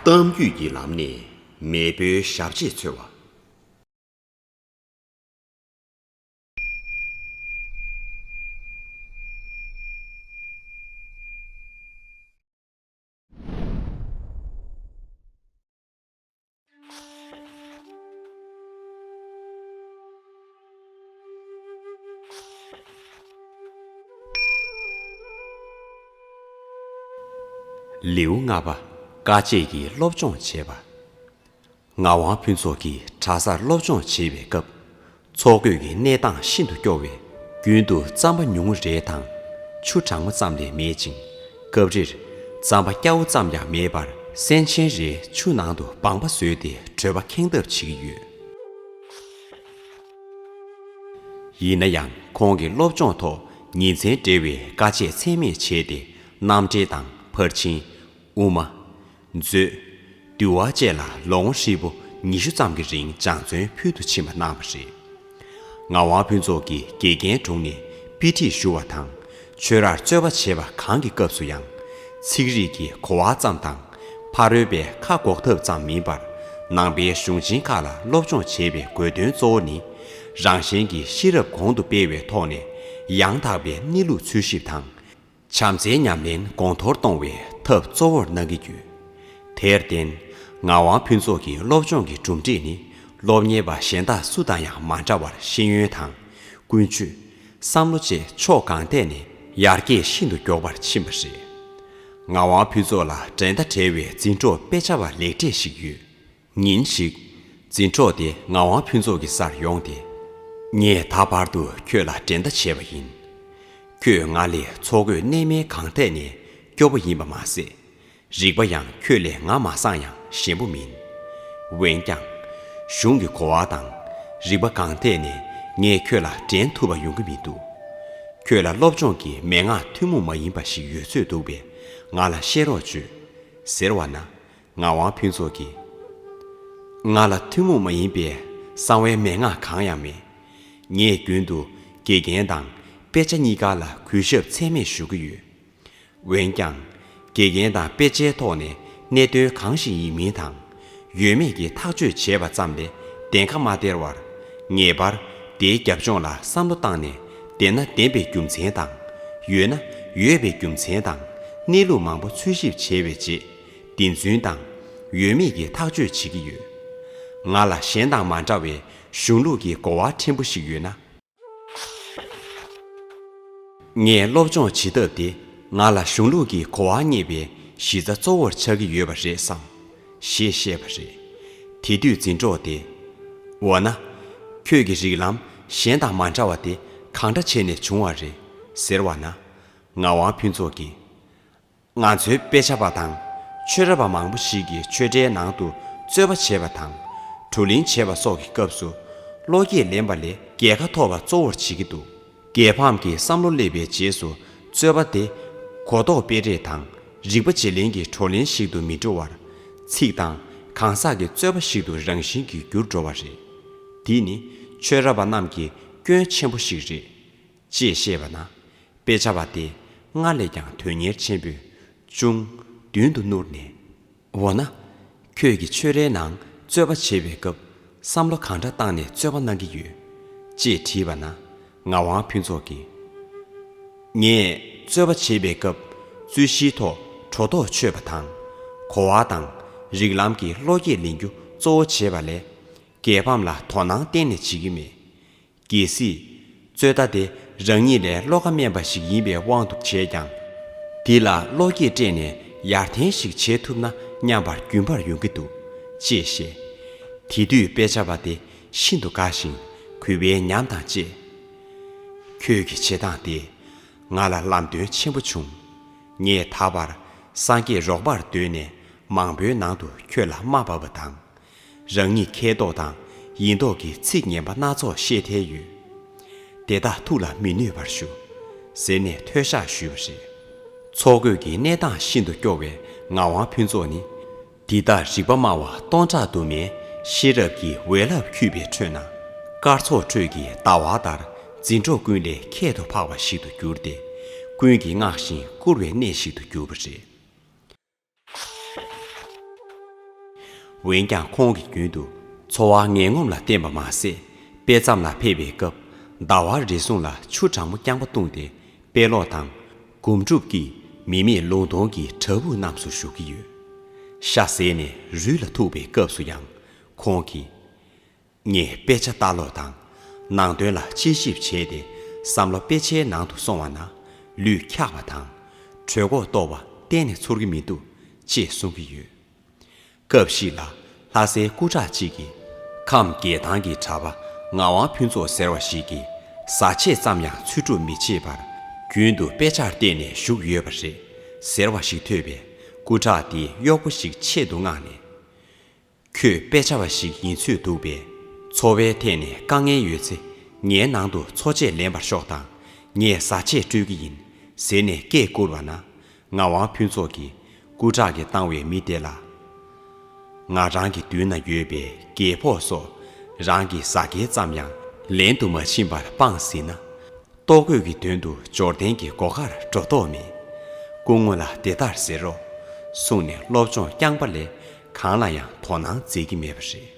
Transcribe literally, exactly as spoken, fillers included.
གཏམ་རྒྱུད་ཀྱི་ལམ་ནས་མེས་པོའི་ཞབས་རྗེས་འཚོལ་བ། ལེའུ་ལྔ་པ། དཀའ་སྤྱད་ཀྱིས་སློབ་སྦྱོང་བྱེད་པ། ངག་དབང་ཕུན་ཚོགས་ཀྱིས་གྲྭ་སར་སློབ་སྦྱོང་བྱེད་པའི་སྐབས། འཚོ་གོས་ཀྱི་གནས་སྟངས་ཤིན་ཏུ་སྐྱོ་བས། རྒྱུན་དུ་རྩམ་པ་ཉུང་ངུ་རེ་དང་། ཆུ་གྲང་མོ་ཙམ་ལས་མེད་ཅིང་། སྐབས་རེར་རྩམ་པ་སྐྱ་བོ་ཙམ་ཡང་མེད་པར། སེམས་ཅན་རེའི་ཆུ་ནང་དུ་སྦང་པ་བཟོས་ཏེ་གྲོད་པ་ཁེངས་ཐབས་བྱེད་ཀྱི་ཡོད། ཡིན་ན་ཡང་ཁོང་གིས་སློབ་སྦྱོང་ཐོག་ཉིན་མཚན་བྲལ་བའི་དཀའ་སྤྱད་ཚད་མེད་བྱས་ཏེ། གནམ་འབྲས་དང་ཕར་ཕྱིན། དབུ་མ། མཛོད། འདུལ་བ་བཅས་ལ་ལོ་ངོ་ཧྲིལ་པོ་ཉི་ཤུ་ཙམ་གྱི་རིང་སྦྱང་བརྩོན་ཕུལ་དུ་ཕྱིན་པ་གནང་བ་རེད། ངག་དབང་ཕུན་ཚོགས་ཀྱིས་དགེ་རྒན་དྲུང་ནས་དཔེ་ཁྲིད་ཞུ་བ་དང་། ཆོས་རར་རྩོད་པ་བྱེད་པ་གང་གི་སྐབས་སུ་ཡང་། ཚིག་རིས་ཀྱི་གོ་བ་ཙམ་དང་། ཕ་རོལ་པའི་ཁ་འགོག་ཐབས་ཙམ་མིན་པར། ནང་པའི་གཞུང་ཆེན་ཁག་ལ་སློབ་སྦྱོང་བྱེད་པའི་དགོས་དོན་གཙོ་བོ་ནི། རང་གཞན་གྱི་ཤེས་རབ་གོང་དུ་སྤེལ་བའི་ཐོག་ནས། ཡང་དག་པའི་གནས་ལུགས་འཚོལ་ཞིབ་དང་། བྱམས་བརྩེའི་ཉམས་ལེན་གོང་མཐོར་གཏོང་བའི་ཐབས་གཙོ་བོར་གནང་གི་ཡོད། དེར་བརྟེན། ངག་དབང་ཕུན་ཚོགས་ཀྱི་སློབ་སྦྱོང་གི་གྲུབ་འབྲས་ནི། སློབ་གཉེར་བ་གཞན་དག་སུ་དང་ཡང་མ་འདྲ་བར། ཤེས་ཡོན་དང་། ཀུན་སྤྱོད། བསམ་བློ་བཅས་ཕྱོགས་གང་ཐད་ནས་ཡར་རྒྱས་ཤིན་ཏུ་མགྱོགས་པར་ཕྱིན་པ་རེད། ངག་དབང་ཕུན་ཚོགས་ལ་འགྲན་ཟླ་བྲལ་བའི་འཛིན་གྲོགས་དཔེ་ཆ་བ་ལེགས་གྲས་ཤིག་ཡོད། ཉིན་ཞིག། འཛིན་གྲོགས་དེ་ངག་དབང་ཕུན་ཚོགས་ཀྱི་སར་ཡོང་སྟེ། ངས་ད་བར་དུ་ཁྱོད་ལ་འགྲན་ཟླ་བྱས་པ་ཡིན། ཁྱོད་ང་ལས་འཚོ་གོས་གནས་མལ་གང་ཐད་ནས་སྐྱོ་པོ་ཡིན་པ་མ་ཟད། རིག་པ་ཡང་ཁྱོད་ལས་ང་མ་སངས་ཡང་ཞན་པོ་མིན། འོན་ཀྱང་། གཞུང་གི་གོ་བ་དང་། རིག་པ་གང་ཐད་ནས་ངས་ཁྱོད་ལ་འགྲན་ཐུབ་པ་ཡོང་གི་མི་འདུག། ཁྱོད་ལ་སློབ་སྦྱོང་གི་མན་ངག་ཐུན་མོང་མ་ཡིན་པ་ཞིག་ཡོད་ཚོད་འདུག་པས། ང་ལ་བཤད་རོགས་བྱོས། ཟེར་བ་ན། ངག་དབང་ཕུན་ཚོགས་ཀྱིས། ང་ལ་ཐུན་མོང་མ་ཡིན་པའི་གསང་བའི་མན་ངག་གང་ཡང་མེད། ངས་རྒྱུན་དུ་དགེ་རྒན་དང་དཔེ་ཆ་གཉིས་ཀ་ལ་གུས་ཞབས་ཚད་མེད་ཞུ་གི་ཡོད། འོན་ཀྱང་། དགེ་རྒན་དང་དཔེ་ཆའི་ཐོག་ནས་གནད་དོན་གང་ཞིག་ཡིན་མིན་དང་། ཡོད་མེད་ཀྱི་ཐག་གཅོད་བྱས་པ་ཙམ་ལས་བདེན་ཁ་མ་སྟེར་བར། ངེས་པར་དེའི་རྒྱབ་ལྗོངས་ལ་བསམ་བློ་བཏང་ནས། བདེན་ན་བདེན་པའི་རྒྱུ་མཚན་དང་། ཡོད་ན་ཡོད་པའི་རྒྱུ་མཚན་དང་། གནས་ལུགས་མང་པོ་འཚོལ་ཞིབ་བྱས་པའི་རྗེས། བདེན་རྫུན་དང་། ཡོད་མེད་ཀྱི་ཐག་གཅོད་བྱེད་ཀྱི་ཡོད། ང་ལ་གཞན་དང་མ་འདྲ་བའི་གཞུང་ལུགས་ཀྱི་གོ་བ་ཕྲན་བུ་ཞིག་ཡོད་ན། ངས་སློབ་སྦྱོང་བྱེད་ཐབས་དེ་ང་ལ་གཞུང་ལུགས་ཀྱི་གོ་བ་རྙེད་པའི་གཞི་རྩ་གཙོ་བོར་ཆགས་ཀྱི་ཡོད་པ་རེད་བསམ། ཞེས་བཤད་པ་རེད། དེ་དུས་འཛིན་གྲོགས་དེ། འོ་ན། ཁྱོད་ཀྱི་རིགས་ལམ་གཞན་དང་མ་འདྲ་བ་དེ་གང་འདྲ་བྱས་ནས་བྱུང་བ་རེད། ཟེར་བ་ན། ངག་དབང་ཕུན་ཚོགས་ཀྱིས། ང་ཚོའི་དཔེ་ཆ་པ་དང་ཆོས་ར་པ་མང་པོ་ཞིག་གིས་ཆོས་གྲྭའི་ནང་དུ་རྩོད་པ་བྱེད་པ་དང་བགྲོ་གླེང་བྱེད་པ་སོགས་ཀྱི་སྐབས་སུ། བློ་སྐྱེད་ལེན་པ་ལས་རྒྱལ་ཁ་ཐོབ་པ་གཙོ་བོར་བྱེད་ཀྱི་འདུག། རྒྱལ་ཕམ་གྱི་བསམ་བློ་སླེབས་པའི་རྗེས་སུ། རྩོད་པ་དེ་གོ་རྟོགས་སྤེལ་རེས་དང་རིག་པ་བརྗེ་ལེན་གྱི་བགྲོ་གླེང་ཞིག་ཏུ་མི་འགྲོ་བར། ཚིག་དང་གང་ཟག་གི་རྩོད་པ་ཞིག་ཏུ་རང་བཞིན་གྱིས་འགྱུར་འགྲོ་བ་རེད། འདི་ནི་ཆོས་ར་པ་རྣམས་ཀྱི་སྐྱོན་ཆེན་པོ་ཞིག་རེད། ཅེས་བཤད་པ་ན། དཔེ་ཆ་པ་དེ་སྔར་ལས་ཀྱང་དོན་གཉེར་ཆེན་པོས་ཅུང་མདུན་དུ་བསྣུར་ནས། འོ་ན། ཁྱོད་ཀྱིས་ཆོས་རའི་ནང་རྩོད་པ་བྱེད་པའི་སྐབས་བསམ་བློ་གང་འདྲ་བཏང་ནས་རྩོད་པ་གནང་གི་ཡོད། ཅེས་དྲིས་པ་ན། ངག་དབང་ཕུན་ཚོགས་ཀྱིས། ངས་རྩོད་པ་བྱེད་པའི་སྐབས་རྩོད་གཞིའི་ཐོག་སྒྲོ་འདོགས་ཆོད་པ་དང་། གོ་བ་དང་རིགས་ལམ་གྱི་བློ་སྐྱེད་ལེན་རྒྱུ་གཙོ་བོ་བྱེད་པ་ལས། རྒྱལ་ཕམ་ལ་དོ་སྣང་གཏན་ནས་བྱེད་ཀྱི་མེད། གལ་སྲིད། རྩོད་ཟླ་དེ་རང་ཉིད་ལས་བློ་ཁ་དམན་པ་ཞིག་ཡིན་པའི་དབང་དུ་བྱས་ཀྱང་། དེ་ལ་བློ་སྐྱེད་སྤྲད་ནས་ཡར་འཐེན་ཞིག་བྱེད་ཐུབ་ན་སྙམ་པར་རྒྱུན་པར་ཡོང་གི་འདུག། ཅེས་བཤད། དེ་དུས་དཔེ་ཆ་པ་དེ་ཤིན་ཏུ་དགའ་ཞིང་གུས་པའི་ཉམས་དང་བཅས། ཁྱོད་ཀྱི་བྱེད་སྟངས་དེས་ང་ལ་ལམ་སྟོན་ཆེན་པོ་བྱུང་། ངས་ད་བར་སངས་རྒྱས་རོགས་པར་འདོད་ནས་མང་པོའི་ནང་དུ་ཁྱོད་ལ་དམའ་བབས་པ་དང་། རང་ཉིད་མཁས་མདོག་དང་ཡིན་མདོག་གི་ཚིག་ངན་པ་སྣ་ཚོགས་བཤད་ཐལ་ཡོད། དེ་དག་ཐུགས་ལ་མི་གནོད་པར་ཞུ། ཟེར་ནས་མཐོལ་བཤགས་ཞུས་པ་རེད། འཚོ་གོས་ཀྱི་གནས་སྟངས་ཤིན་ཏུ་སྐྱོ་བའི་ངག་དབང་ཕུན་ཚོགས་ནི། འདི་ལྟར་རིག་པ་སྨྲ་བ་སྟོང་ཕྲག་དུ་མའི་ཤེས་རབ་ཀྱི་འོད་རླབས་འཁྱུད་པའི་ཁྲོད་ན། སྐར་ཚོགས་ཁྲོད་ཀྱི་ཟླ་བ་ལྟར་འཛིན་གྲོགས་ཀུན་ལས་ཁྱད་དུ་འཕགས་པ་ཞིག་ཏུ་གྱུར་ཏེ། ཀུན་གྱིས་བསྔགས་ཤིང་བཀུར་བའི་གནས་ཤིག་ཏུ་གྱུར་པ་རེད། འོན་ཀྱང་ཁོང་གིས་རྒྱུན་དུ་འཚོ་བ་ངན་ངོམ་ལ་བརྟེན་པ་མ་ཟད། དཔེ་མཚམས་ལ་ཕེབས་པའི་སྐབས་ཟླ་བ་རེ་ཟུང་ལ་ཆུ་གྲང་མོ་རྐྱང་པ་བཏུངས་ཏེ་དཔེ་ཀློག་དང་། སྒོམ་སྒྲུབ་ཀྱིས་མི་མེད་ལུང་སྟོང་གི་བྲག་ཕུག་རྣམས་སུ་བཞུགས་ཀྱི་ཡོད། ཤ་ཟོས་ནས་རུས་ལ་ཐུག་པའི་སྐབས་སུ་ཡང་ཁོང་གིས། ངས་དཔེ་ཆ་ལྟ་ཀློག་དང་། ནང་དོན་ལ་དཔྱད་ཞིབ་བྱས་ཏེ་བསམ་བློ་དཔེ་ཆའི་ནང་དུ་སོང་བ་ན་ལུས་འཁྱག་པ་དང་། གྲོད་ཁོག་ལྟོགས་པ་གཏན་ནས་ཚོར་གྱི་མི་འདུག་ཅེས་གསུང་གི་ཡོད། སྐབས་ཤིག་ལ་ལྷ་སའི་སྐུ་དྲག་ཅིག་གིས་ཁམས་རྒྱལ་ཐང་གི་གྲྭ་པ་ངག་དབང་ཕུན་ཚོགས་ཟེར་བ་ཞིག་གིས་ཟ་ཆས་ཙམ་ཡང་འཚོལ་སྒྲུབ་མི་བྱེད་པར་རྒྱུན་དུ་དཔེ་ཆར་བལྟས་ནས་བཞུགས་ཡོད་པ་རེད་ཟེར་བ་ཞིག་ཐོས་པས། སྐུ་དྲག་དེས་གཡོག་པོ་ཞིག་ཆེད་དུ་མངགས་ནས། ཁྱོད་དཔེ་ཆ་བ་ཞིག་ཡིན་ཚོད་འདུག་པས། འཚོ་བའི་ཐད་ནས་དཀའ་ངལ་ཡོད་ཚེ་ངའི་ནང་དུ་འཚོ་ཆས་ལེན་པར་ཤོག་དང་། ངས་བཟའ་ཆས་སྤྲོད་ཀྱི་ཡིན་ཟེར་ནས་སྐད་བསྐུར་བ་ན། ངག་དབང་ཕུན་ཚོགས་ཀྱིས་སྐུ་དྲག་གིས་བཏང་བའི་མི་དེ་ལ། ང་རང་གི་མདུན་ན་ཡོད་པའི་རྒྱལ་ཕོགས་སོགས་རང་གི་ཟ་སྐལ་ཙམ་ཡང་ལེན་དུ་མ་ཕྱིན་པར་སྤངས་ཟིན་ན། ལྟོ་གོས་ཀྱི་དོན་དུ་འབྱོར་ལྡན་གྱི་སྒོ་ཁར་འགྲོ་དོགས་མེད། སྐུ་ངོ་ལ་དེ་ལྟར་ཟེར་རོགས་གསུངས་ནས་སློབ་སྦྱོང་རྐྱང་པ་ལས་གང་ལ་ཡང་དོ་སྣང་མཛད་ཀྱི་མེད་པ་རེད།